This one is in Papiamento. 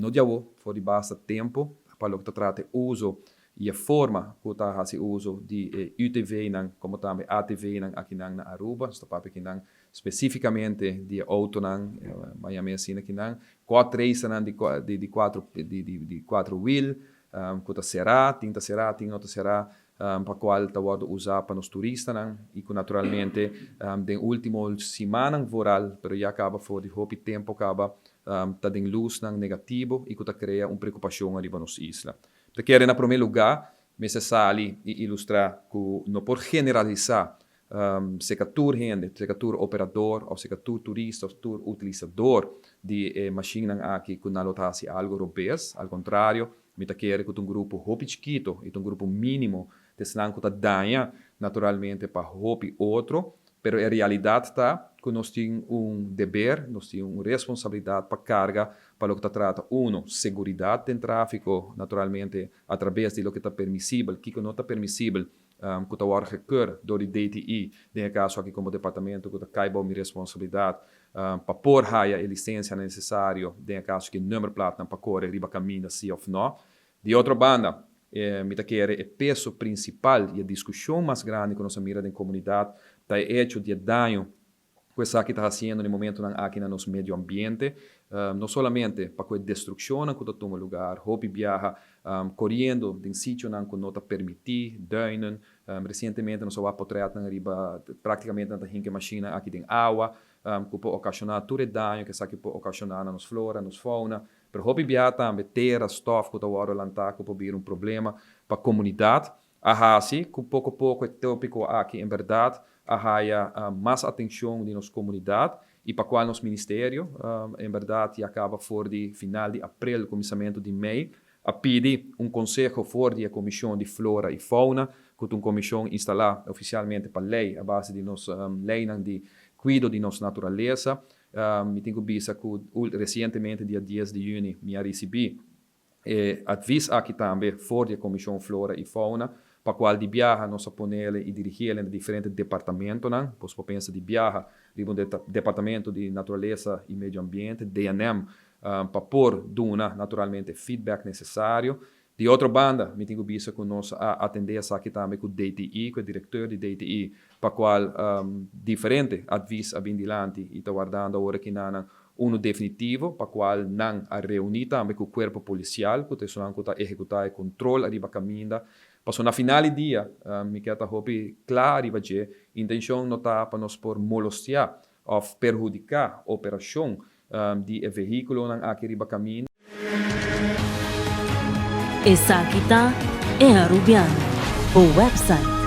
No di awo, for di basta tempo, pa loke ta trata e uso y e forma cu ta haci uso di e UTVnan como tambe ATVnan akinan na Aruba. Nos ta papia akinan specificamente di e autonan, Miami asina akinan, quad racernan di di cuatro di di cuatro wiel cu ta cera, tin ta cera, tin no ta cera, pa cual ta wordo usa pa nos turistanan y cu naturalmente den ultimo simannan vooral, pero ya caba for di hopi tempo caba, ta den luznan negativo y cu ta crea un preocupacion ariba nos isla. Ta kere na prome lugar mester sali y ilustra cu no por generalisa seca tur hende, seca tur operador of seca tur turista of tur utilisador di e mashinnan aki cu nan lo ta haci algo robes. Al contrario, mi ta kere cu ta un grupo hopi chikito y ta un grupo minimo di esnan cu ta daña naturalmente pa hopi otro. Pero e realidad ta cu nos tin un deber, nos tin un responsabilidad pa carga pa loke ta trata, uno, seguridad den trafico, naturalmente a traves di loke ta permisibel, kico no ta permisibel, cu ta worde gekeur door di DTI, den e caso aki como departamento cu ta cay bao mi responsabilidad, pa por haya e licencianan necesario, den e caso aki nummerplaatnan pa core riba caminda si of no. Di otro banda, mi ta kere e peso principal y e discusion mas grandi cu nos a mira den comunidad ta e hecho di e daño cu esaki ta haciendo na e momentonan aki na nos medio ambiente, no solamente pa cu e destruccionnan cu ta tuma lugar, hopi biaha coriendo den sitionan cu no ta permiti, duinen, recientemente nos a wak potretnan riba practicamente nan ta hinca e mashinnan aki den awa cu por ocasiona tur e daño cu esaki por ocasiona na nos flora, nos fauna, pero hopi biaha tambe tera, stof cu ta wordo lanta cu por bira un problema pa comunidad. A hasi ku poko poko e tópiko aki en bèrdat a haya mas atenshon di nos komunidat i pa kual nos ministerio en bèrdat ya kaba for di final di aprel kuminsamentu di mei a pidi un konseho for di e Komishon di Flora i Fauna ku ta un komishon instalá ofisialmente pa lei a base di nos leinan di kuido di nos naturalesa. Mi tin ku bisa ku resientemente dia dies di yüni mi a risibí E advis aki tambe for di e Komishon Flora i Fauna, pa kual di biaha nos a ponele i dirigiele na diferente departamentonan. Bos por pensa di biaha riba un Departamento di Naturalesa i Medio Ambiente, DNM, pa por duna naturalmente e feedback nesesario. Di otro banda, mi tin ku bisa ku nos a atendé esaki tambe ku DTI, ku e direkteur di DTI, pa kual diferente advis a bin dilanti i ta wardando awor aki nanan Unu definitivo pa cual nan a reuni tambe cu cuerpo policial cu ta esunnan cu ta ehecuta e control ariba caminda. Pasobra na final di dia, mi kier ta hopi cla ariba dje, intencion no ta pa nos por molostia of perhudica operacion di e vehiculonan aki riba caminda. Esaki ta E Arubiano, bo website.